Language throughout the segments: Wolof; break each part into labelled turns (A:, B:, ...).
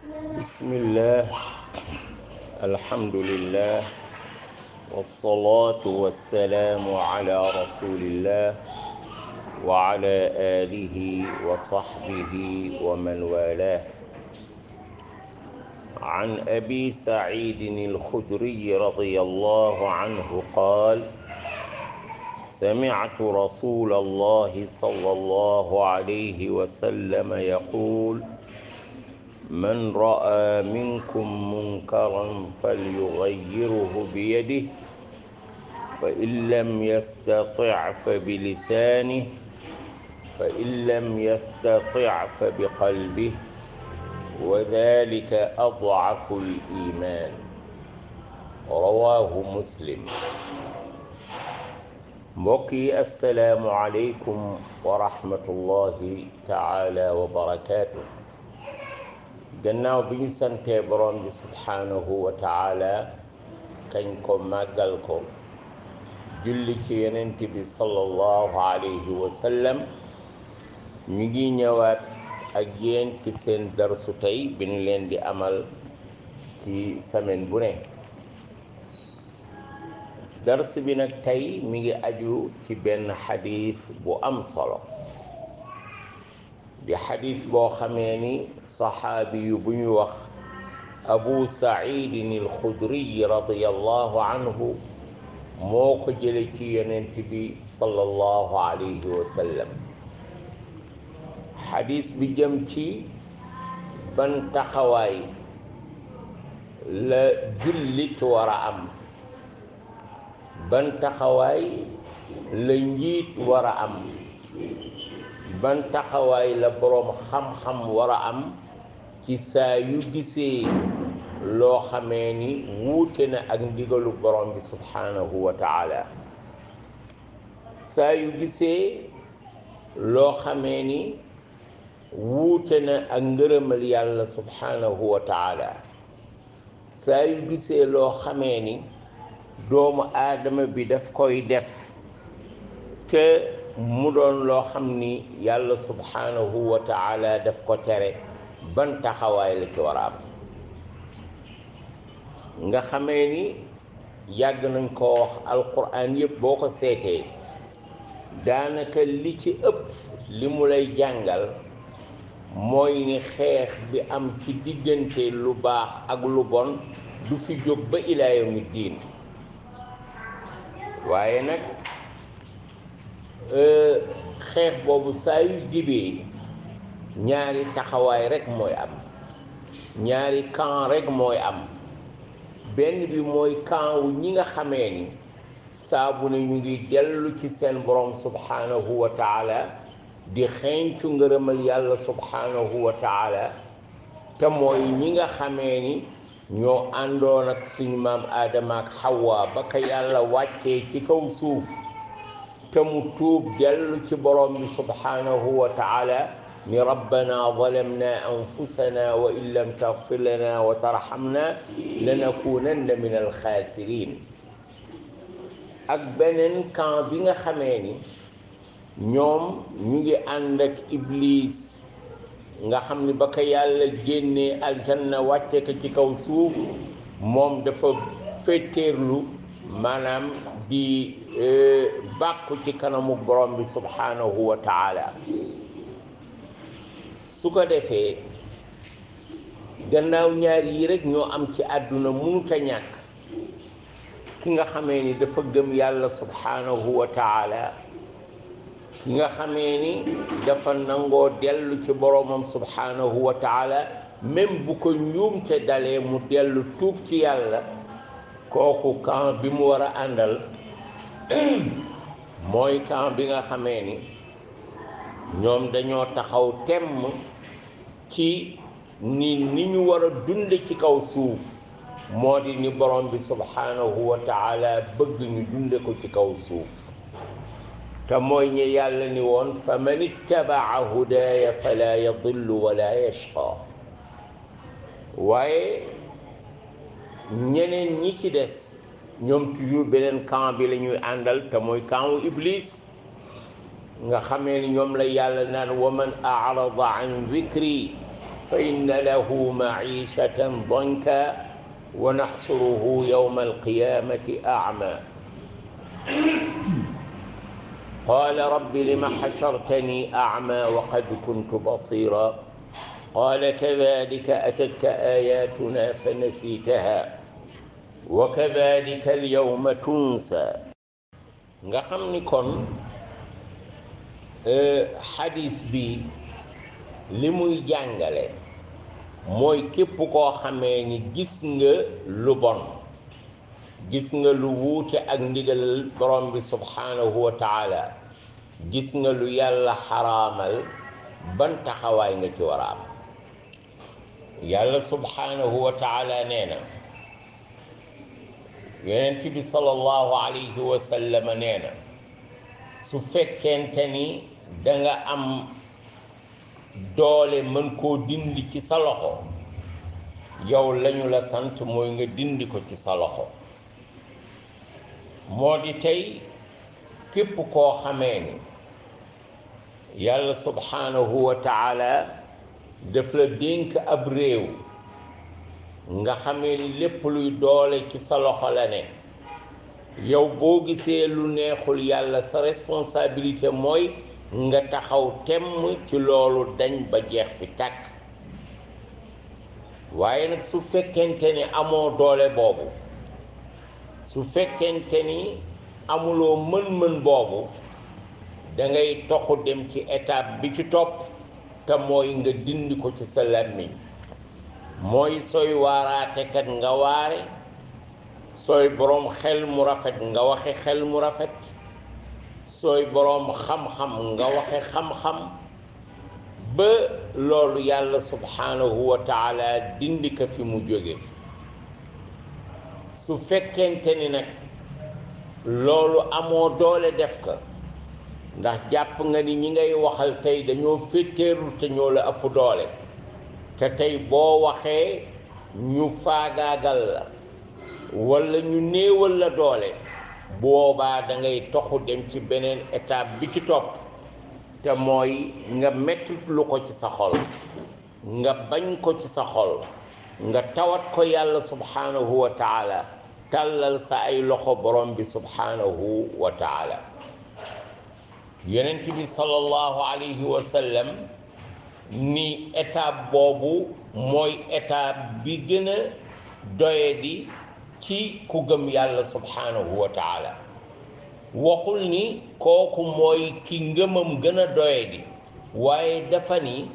A: بسم الله الحمد لله والصلاة والسلام على رسول الله وعلى آله وصحبه ومن والاه. عن أبي سعيد الخدري رضي الله عنه قال: سمعت رسول الله صلى الله عليه وسلم يقول: من رأى منكم منكرا فليغيره بيده، فإن لم يستطع فبلسانه، فإن لم يستطع فبقلبه، وذلك أضعف الإيمان. رواه مسلم. mbokki assalaamu aleykum wa rahmatullahi taala wa barakaatu. gannaaw bi ñu santee borom bi subhaanahu wa taala kañ ko màggal ko julli ci yonent bi sallallahu alayhi wa sallam, ñu ngi ñëwaat ak yéen ci seen darsu tey bi ñu leen di amal ci semaine bu ne. dars bi nag tey mi ngi aju ci benn xadiis bu am solo, di xadiis boo xamee ni saxaabi yu bu ñu wax abu saidin alxudriy radiallahu anhu moo ko jële ci yonent bi sallallahu alayhi wa sallam. xadiis bi jëm ci ban taxawaay la jullit war a am, ban taxawaay la njiit war a am, ban taxawaay la boroom xam-xam war a am ci saa yu gisee loo xamee ni wuute na ak ndigalu borom bi subhaanahu wa taala, saa yu gisee loo xamee ni wuute na ak ngërëmal yàlla subhaanahu wa taala, saa yu gisee loo xamee ni doomu aadama bi daf koy def te mu doon loo xam ni yàlla subhaanahu wa taala daf ko tere, ban taxawaay la ci war a am. nga xamee ni yàgg nañ koo wax alquran yëpp boo ko seetee daanaka li ci ëpp li mu lay jàngal mooy ni xeex bi am ci diggante lu baax ak lu bon du fi jóg ba ilaa yawmi diin. waaye nag xeex boobu saa yu jibee ñaari taxawaay rekk mooy am, ñaari camp rekk mooy am. benn bi mooy camp wu ñi nga xamee ni saabu ne ñu ngi dellu ci seen borom subhaanahu wa taala di xeeñcu ngërëmal yàlla subhaanahu wa taala, te mooy ñi nga xamee ni ñoo àndoon ak suñu maam aadama ak xawwa ba ka yàlla wàccee ci kaw suuf te mu tuub dellu ci borom bi subhaanahu wa taala ni rabbana zalamna anfusana wa in lam taghfir lana wa tarhamna lanakunanna min alxaasirin. ak beneen camp bi nga xamee ni ñoom ñu ngi ànd ak iblis nga xam ni ba ko yàlla génnee aljanna wàcce ko ci kaw suuf moom dafa féeteerlu, maanaam di bàkku ci kanamu borom bi subhaanahu wa taala. su ko defee gannaaw ñaar yi rek ñoo am ci àdduna, mënut a ñàkk ki nga xamee ni dafa gëm yàlla subhaanahu wa taala, ki nga xamee ni dafa nangoo dellu ci boroomam subhaanahu wa taala, même bu ko njuumte dalee mu dellu tuub ci yàlla. kooku camp bi mu war a àndal mooy camp bi nga xamee ni ñoom dañoo taxaw temm ci ni ñu war a dunde ci kaw suuf, moo di ni borom bi subhaanahu wa taala bëgg ñu dunde ko ci kaw suuf, te mooy ñi yàlla ni woon fa man ittabaa hudaaya fala yadillu wala yashqa. waaye ñeneen ñi ci des ñoom toujours beneen camp bi la ñuy àndal, te mooy camp wu iblis nga xamee ni ñoom la yàlla naan wa man arada an dhikri فإن له معيشة ضنكا ونحشره يوم القيامة أعمى قال رب لم حشرتني أعمى وقد كنت بصيرا قال كذلك أتتك آياتنا فنسيتها وكذلك اليوم تنسى. nga xam ni kon xadis bi li muy jàngale mooy képp koo xamee ni gis nga lu bon, gis nga lu wuute ak ndigal borom bi subhanahu wa taala, gis nga lu yàlla xaraamal, ban taxawaay nga ci war a am. yàlla subhanahu wa taala nee na, yonent bi sallallahu alayhi wa sallam nee na, su fekkente ni danga am doole mën koo dindi ci sa loxo, yow lañu la sant mooy nga dindi ko ci sa loxo. moo di tey képp koo xamee ni yàlla subhanahu wa taala daf la dénk ab réew, nga xamee ni lépp luy doole ci sa loxo la ne, yow boo gisee lu neexul yàlla, sa responsabilité mooy nga taxaw temm ci loolu dañ ba jeex fi tàkk. waaye nag su fekkente ni amoo doole boobu, su fekkente ni amuloo mën-mën boobu, da ngay toxu dem ci étape bi ci topp, te mooy nga dindi ko ci sa làmmiñ. mooy sooy waaraatekat nga waare, sooy boroom xel mu rafet nga waxe xel mu rafet, sooy boroom xam-xam nga waxe xam-xam, ba loolu yàlla subhanahu wa taala dindi ko fi mu jóge. su fekkente ni nag loolu amoo doole def ko, ndax jàpp nga ni ñi ngay waxal tey dañoo féeteerlu te ñoo la ëpp doole, te tey boo waxee ñu faagaagal la walla ñu néewal la doole, boobaa da ngay toxu dem ci beneen étape bi ci topp, te mooy nga mettit lu ko ci sa xol, nga bañ ko ci sa xol, nga tawat ko yàlla subhanahu wa taala, tàllal sa ay loxo borom bi subhanahu wa taala. yonent bi sallallahu alayhi wa sallam ni étape boobu mooy étape bi gën a doyadi ci ku gëm yàlla subhanahu wa taala. waxul ni kooku mooy ki ngëmam gën a doyadi, waaye dafa ni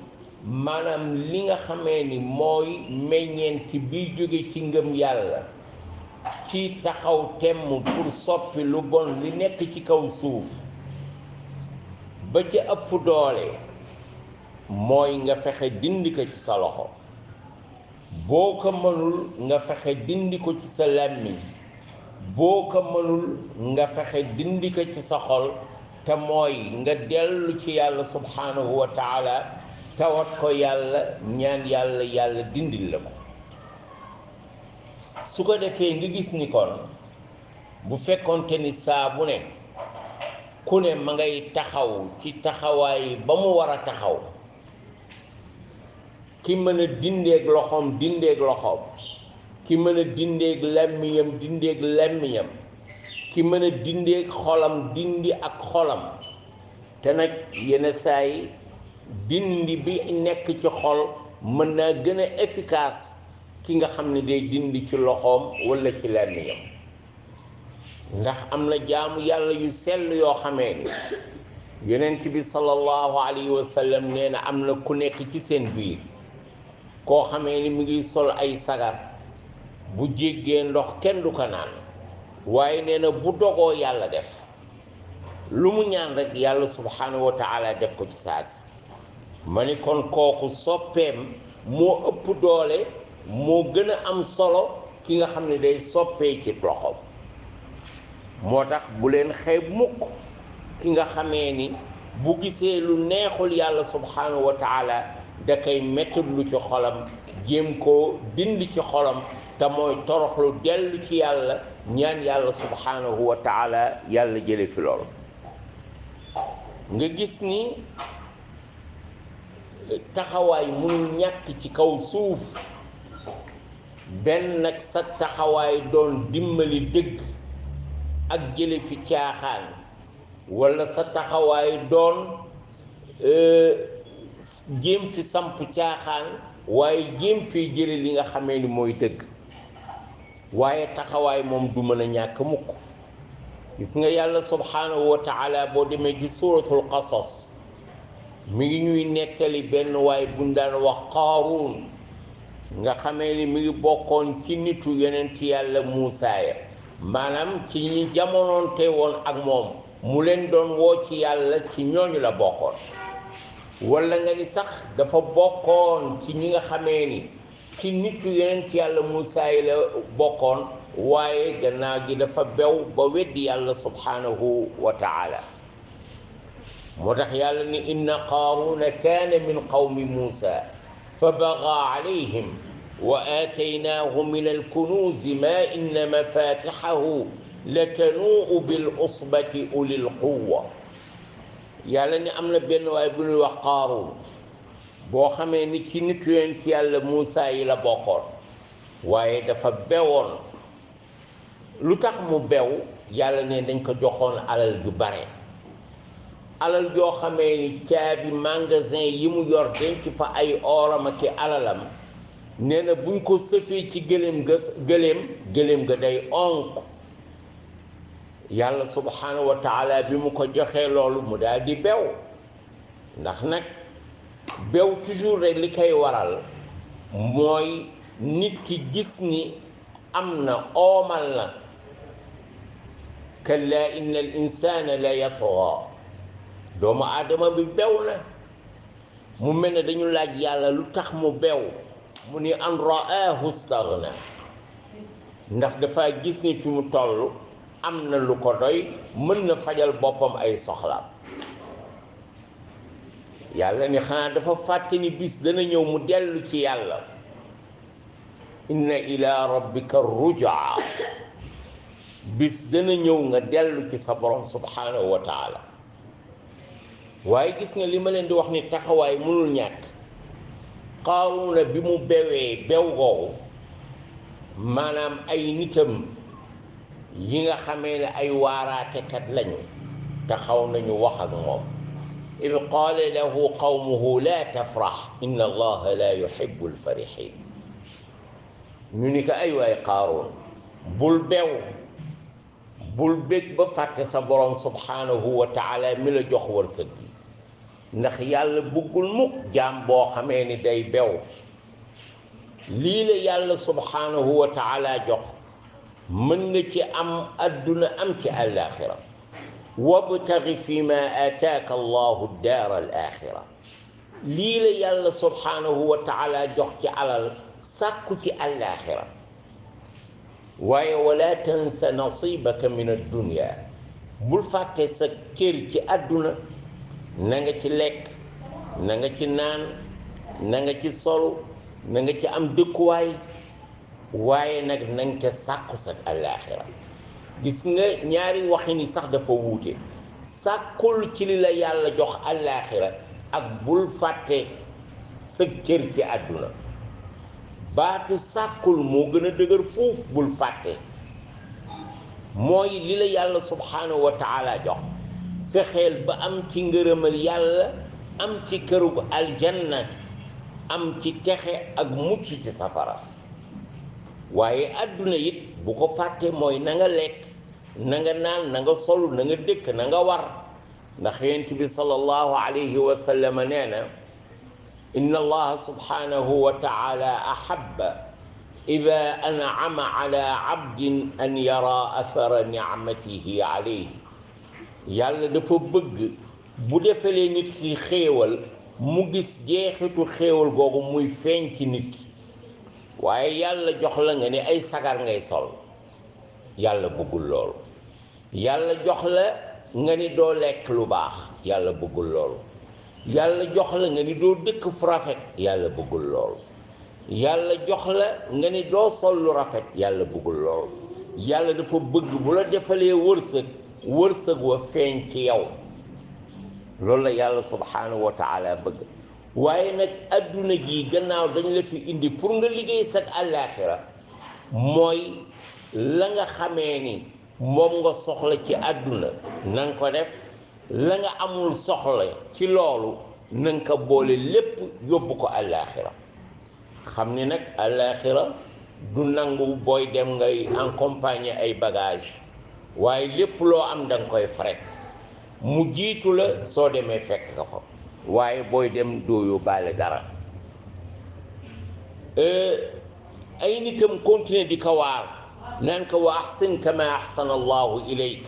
A: maanaam li nga xamee ni mooy meññeent bi jóge ci ngëm yàlla, ci taxaw temm pour soppi lu bon li nekk ci kaw suuf, ba ca ëpp doole mooy nga fexe dindi ko ci sa loxo. boo ko mënul nga fexe dindi ko ci sa làmmiñ, boo ko mënul nga fexe dindi ko ci sa xol, te mooy nga dellu ci yàlla subhanahu wa taala, tawat ko yàlla, ñaan yàlla, yàlla dindil la ko. su ko defee nga gis ni kon bu fekkonte ni saa bu ne ku ne ma ngay taxaw ci taxawaay ba mu war a taxaw, ki mën a dindeeg loxoom dindeeg loxoom, ki mën a dindeeg làmmiñam dindeeg làmmiñam, ki mën a dindeeg xolam dindi ak xolam. te nag yenn saa yi dindi bi nekk ci xol mën naa gën a efficace ki nga xam ne day dindi ci loxoom walla ci làmmiñam. ndax am na jaamu yàlla yu sell yoo xamee ni yonent bi sallallahu alayhi wa sallam nee na am na ku nekk ci seen biir koo xamee ni mu ngi sol ay sagar, bu jéggee ndox kenn du ko naan, waaye nee na bu dogoo yàlla def lu mu ñaan rek yàlla subhanahu wa taala def ko ci saasi. ma ni kon kooku soppeem moo ëpp doole, moo gën a am solo ki nga xam ne day soppee ci loxoom. moo tax bu leen xeeb mukk ki nga xamee ni bu gisee lu neexul yàlla subhanahu wa taala da koy mettit lu ci xolam, jéem koo dindi ci xolam, te mooy toroxlu dellu ci yàlla, ñaan yàlla subhanahu wa taala yàlla jële fi loolu. nga gis ni taxawaay mënul ñàkk ci kaw suuf benn nag sa taxawaay doon dimbali dëgg ak jële fi caaxaan walla sa taxawaay doon jéem fi samp caaxaan waaye jéem fi jële li nga xamee ni mooy dëgg waaye taxawaay moom du mën a ñàkk mukk gis nga yàlla subhaanahu wa taala boo demee ci suuratul qasas mi ngi ñuy nettali benn waay buñ daan wax qaaruun nga xamee ni mi ngi bokkoon ci nitu yonent yàlla Muusaa ya maanaam ci ñi jamonoonte woon ak moom mu leen doon woo ci yàlla ci ñooñu la bokkoon walla nga ni sax dafa bokkoon ci ñi nga xamee ni ci nitu yonent yàlla Muusaa yi la bokkoon waaye gannaaw gi dafa bew ba weddi yàlla subhaanahu wa taala moo tax yàlla ni inna qaaruuna kaana min qawmi Muusaa fa bagaa alayhim wa aataynaahu min alkunuuzi maa inna mafaatixahu latanuu'u bil usbati ulil quwwa yàlla ni am na benn waay bu ñuy wax qaaruun boo xamee ni ci nitu yonent yàlla Muusaa yi la bokkoon waaye dafa bewoon lu tax mu bew yàlla ne dañ ko joxoon alal ju bare alal joo xamee ni caabi magasin yi mu yor denc fa ay ooram ak alalam nee na buñ ko sëfee ci gëléem ga day onk yàlla subhaanahu wa taala bi mu ko joxee loolu mu daal di bew ndax nag bew toujours rek li koy waral mooy nit ki gis ni am na oomal na kalla inna al insana la yatgha doomu aadama bi bew na mu mel ne dañu laaj yàlla lu tax mu bew mu ni an ra'aahu staghna ndax dafa gis ni fi mu toll am na lu ko doy mën na fajal boppam ay soxlaam yàlla ni xanaa dafa fàtte ni bis dana ñëw mu dellu ci yàlla inna ila rabbika rujaa bis dana ñëw nga dellu ci sa borom subhaanahu wa taala waaye gis nga li ma leen di wax ni taxawaay mënul ñàkk Qaaruuna bi mu bewee bew googu maanaam ay nitam yi nga xamee ne ay waaraatekat lañu taxaw nañu wax ak moom id qaala lahu qawmuhu laa tafrax inna allaha la yuhibbu alfarixin ñu ni ko ay waay Qaaruun bul bew bul bég ba fàtte sa borom subhaanahu wa taala mi la jox wërsëg bi ndax yàlla bëggul mukk jaam boo xamee ni day bew lii la yàlla subhaanahu wa taala jox mën nga ci am adduna am ci àllaaxira wabtaghi fi ma aataaka allahu daara al axira lii la yàlla subhaanahu wa taala jox ci alal sàkku ci àllaaxira waaye wala tansa nasibaka min addunia bul fàtte sa cër ci àdduna na nga ci lekk na nga ci naan na nga ci solu na nga ci am dëkkuwaay waaye nag na nga ca sàkku sa àllaaxira gis nga ñaari waxi ni sax dafa wuute sàkkul ci li la yàlla jox àllaaxira ak bul fàtte sa cër ci àdduna baatu sàkkul moo gën a dëgër fuuf bul fàtte mooy li la yàlla subhaanahu wa taala jox fexeel ba am ci ngërëmal yàlla am ci kërug aljanna am ci texe ak mucc ci safara waaye àdduna it bu ko fàtte mooy na nga lekk na nga naan na nga solu na nga dëkk na nga war ndax yonent bi sallallahu alayhi wa sallam nee na inna allaha subhanahu wa taala ahabba ida an'ama ala abdin an yara athara nicmatihi alayhi yàlla dafa bëgg bu defalee nit ki xéewal mu gis jeexitu xéewal googu muy feeñ ci nit ki waaye yàlla jox la nga ne ay sagar ngay sol yàlla bëggul loolu yàlla jox la nga ni doo lekk lu baax yàlla bëggul loolu yàlla jox la nga ni doo dëkk fu rafet yàlla bëggul loolu yàlla jox la nga ni doo sol lu rafet yàlla bëggul loolu yàlla dafa bëgg bu la defalee wërsëg wa feeñ ci yow loolu la yàlla subhaanahu wa taala bëgg waaye nag adduna gi gannaaw dañ la fi indi pour nga liggéey sa àllaaxira mooy la nga xamee ni moom nga soxla ci àdduna na nga ko def la nga amul soxla ci loolu na nga ko boole lépp yóbbu ko àllaaxira xam ni nag àllaaxira du nangu booy dem ngay accompagner ay bagage waaye lépp loo am da nga koy fret mu jiitu la soo demee fekk nga fa waaye booy dem doo yóbbaale dara ay nitam continuer di ko waar naan ko wa ahsin kama ahsana allahu ilayk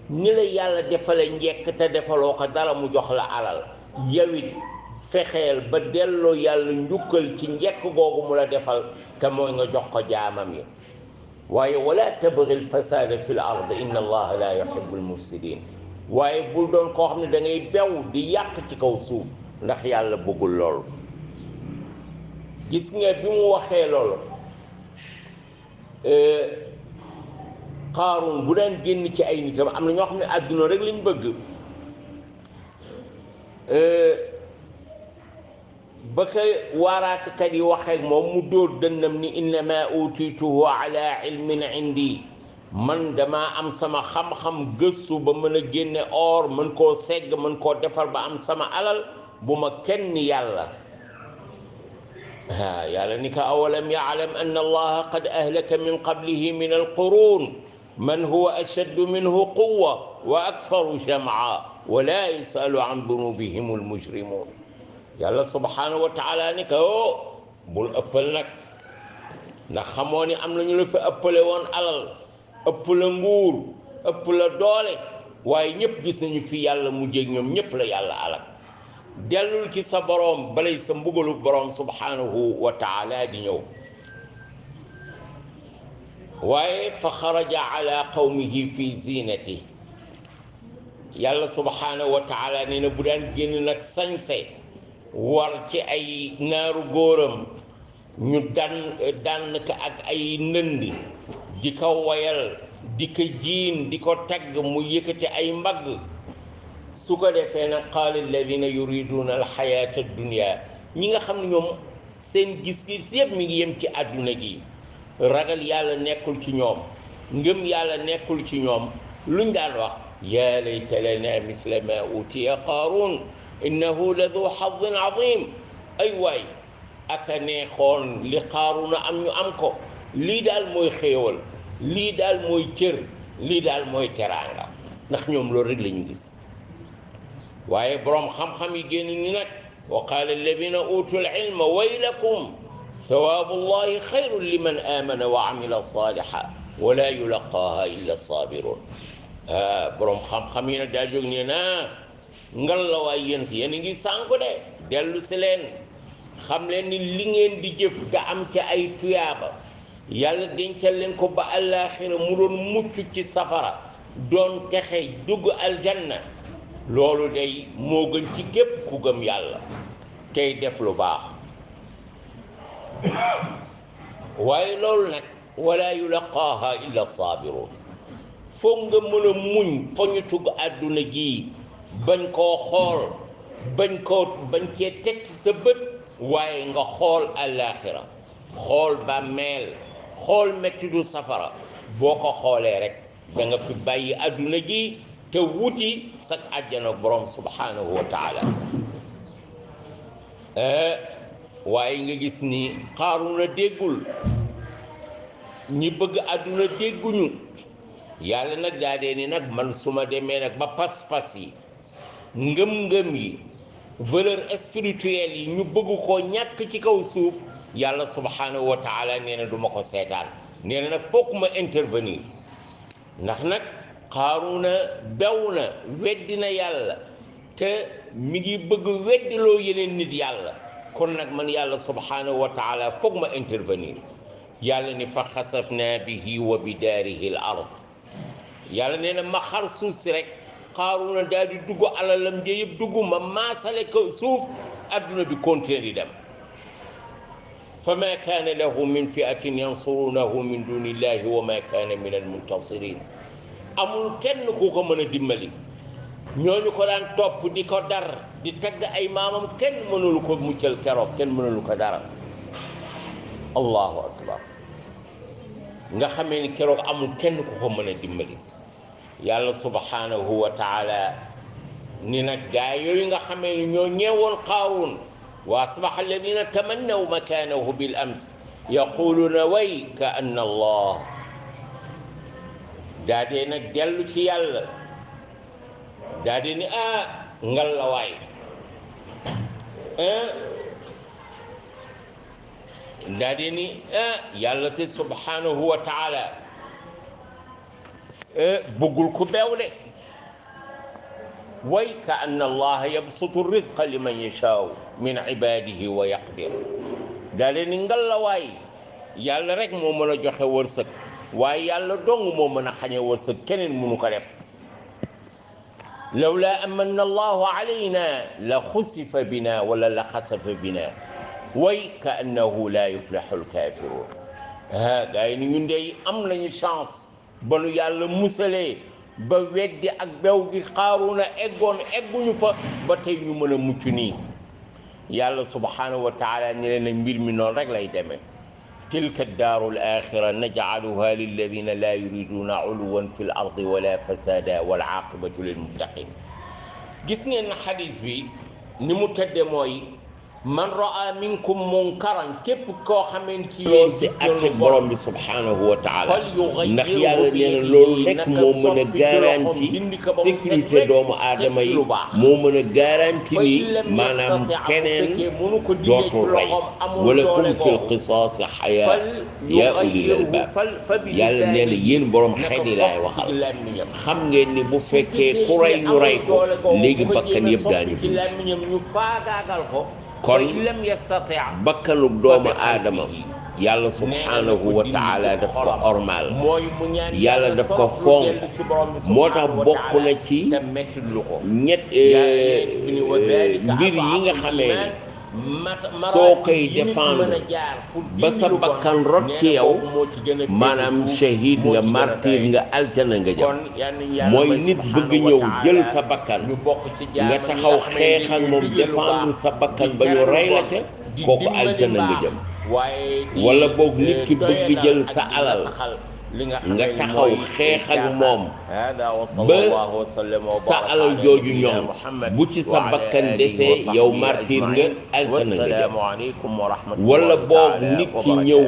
A: ni la yàlla defale njekk te defaloo ko dara mu jox la alal yawit fexeel ba delloo yàlla njukkal ci njekk googu mu la defal te mooy nga jox ko jaamam yi waaye wala tabghi alfasada fi l ard inna allaha la yuhibbu almufsidin waaye bul doon koo xam ne da ngay bew di yàq ci kaw suuf ndax yàlla bëggul loolu gis nga bi mu waxee loolu Qaaruun bu daan génn ci ay nitam am na ñoo xam ne àdduna rek lañ bëgg ba ka waaraatkat yi waxee ak moom mu dóor dënnam ni innama utituhu ala ilmin indi man dama am sama xam-xam gëstu ba mën a génne or mën koo segg mën koo defar ba am sama alal bu ma kenn yàlla yàlla ni ko awalam yaalam anna allaha qad ahlaka min qablihi min alqurun man huwa ashaddu minhu quwa wa akfaru jamaa wa la yusalu an dunubihim almujrimun yàlla subhanahu wa taala ni ko bul ëppal nag ndax xamoo ni am nañu la fi ëppale woon alal ëpp la nguur ëpp la doole waaye ñëpp gis nañu fi yàlla mujjee ñoom ñëpp la yàlla alak dellul ci sa boroom balay sa mbugalu boroom subhanahu wa taala di ñëw waaye fa xaraja ala qawmihi fi zinati yàlla subhanahu wa taala nee na bu daan génn nag sañse war ci ay naaru góoram ñu dànn ko ak ay nënd di ko woyal di ko jiin di ko tagg mu yëkkati ay mbagg su ko defee nag qaala alladina yuriduna alxayata addunia ñi nga xam ne ñoom seen gis-gis yëpp mi ngi yem ci àdduna gi ragal yàlla nekkul ci ñoom ngëm yàlla nekkul ci ñoom luñ daan wax yaa layta lana misla ma utiya qaaruun innahu la du xadin adim ay waay aka neexoon li Qaaruuna am ñu am ko lii daal mooy xéewal lii daal mooy cër lii daal mooy teraanga ndax ñoom loolu rek la ñu gis waaye boroom xam-xam yi génn ni nag wa qaala alladina utul ilma waylakum thawaabu llahi xayrun liman amana wa amila saliha wala yulaqaaha illa sabirun boroom xam-xam yi nag daal jóg ne na ngal la waay yéen a ngi sànku de dellu si leen xam leen ni li ngeen di jëf da am ci ay tuyaaba yàlla dencal leen ko ba àllaaxira mu doon mucc ci safara doon texe dugg aljanna loolu day moo gën ci képp ku gëm yàlla tey def lu baax waaye loolu nag wala yulaqaaha illa saabirun foog nga mën a muñ poñutug àdduna gi bañ koo xool bañ cee teg sa bët waaye nga xool àllaaxira xool bàmmeel xool mettidu safara boo ko xoolee rek da nga fi bàyyi àdduna gi te wuti sak àjjana borom subhanahu wa taala waaye nga gis ni Qaaruuna déggul ñi bëgg àdduna dégguñu yàlla nag daa dee ni nag man su ma demee nag ba pas-pas yi ngëm-ngëm yi valeur spirituelle yi ñu bëgg koo ñàkk ci kaw suuf yàlla subhanahu wa taala nee na du ma ko seetaan nee na nag foog ma intervenir ndax nag Qaaruuna bew na weddi na yàlla te mi ngi bëgg weddiloo yeneen nit yàlla kon nag man yàlla subhanahu wa taala foog ma intervenir yàlla ni fa xasafna bihi wa bidaarihi al ard yàlla nee na ma xar suuf si rek Qaaruuna daal di dugg alalam ja yëpp dugg ma maasale ko suuf adduna bi continuer di dem fa ma kaana lahu min fiatin yansurunahu min duni illahi wa ma kaana min almuntasirin amul kenn ku ko mën a dimbali ñooñu ko daan topp di ko dar di tagg ay maamam kenn mënul ko muccal keroog kenn mënul ko dara allahu akbar nga xamee ni keroog amul kenn ku ko mën a dimbali yàlla subhanahu wa taala ni nag gaa yooyu nga xamee ni ñoo ñeewoon qaaruun wa asbaha alladina tamannaw makanahu bil ams yaquluna way ka anna allah daa dee nag dellu ci yàlla daa dee ni ngal la waay daa dee ni yàlla te subhanahu wa taala bëggul ku beew de way ka anna allaha yabsutu rizqa liman yashaau min ibadihi wa yaqdir daa dee ni ngal la waay yàlla rek moo mën a joxe wërsëg waaye yàlla dong moo mën a xañe wërsëg keneen mënu ko def lawla amanna allahu alayna la xusifa bina wala la xasafa bina way ka annahu la yuflixu alkafirun gaa yi ni ñun dey am nañu chance ba nu yàlla musalee ba weddi ak bew gi Qaaruuna egguñu fa ba tey ñu mën a mucc nii yàlla subhanahu wa taala ni leen mbir mi noonu rek lay demee tilka daaru al-aaxira najcaluha lilladina laa yuriduna uluwan fi l ardi wala fasada wal aaqibatu lil muttaqin gis ngeen xadis bi ni mu tëdde mooy man raa minkum munkaran képp koo xamante ni si atte borom bi subhanahu wa taala ndax yàlla nee na loolu rek moo mën a garanti sécurité doomu aadama yi moo mën a garanti ni maanaam keneen dootul rey wala kum fil qisaasi xayaa yaa ulil albaab yàlla nee na yéen borom xel yi laay waxal xam ngeen ni bu fekkee ku rey ñu rey ko léegi bakkan yëpp daañu tuuti kon bakkanub doomu aadama yàlla subhanahu wa taala daf ko ormal yàlla daf ko fonk moo tax bokk na ci ñett mbir yi nga xamee soo koy défendre ba sa bakkan rot ci yow maanaam shahid nga martyr nga aljana nga jëm mooy nit bëgg ñëw jël sa bakkan nga taxaw xeex ak moom défendre sa bakkan ba ñu rey la ca kooku aljana nga jëm wala boog nit ki bëgg jël sa alal nga taxaw xeex ak moom ba sa alal jooju ñoom bu ci sa bakkan desee yow martyr nga aljana nga jëm wala boog nit ki ñëw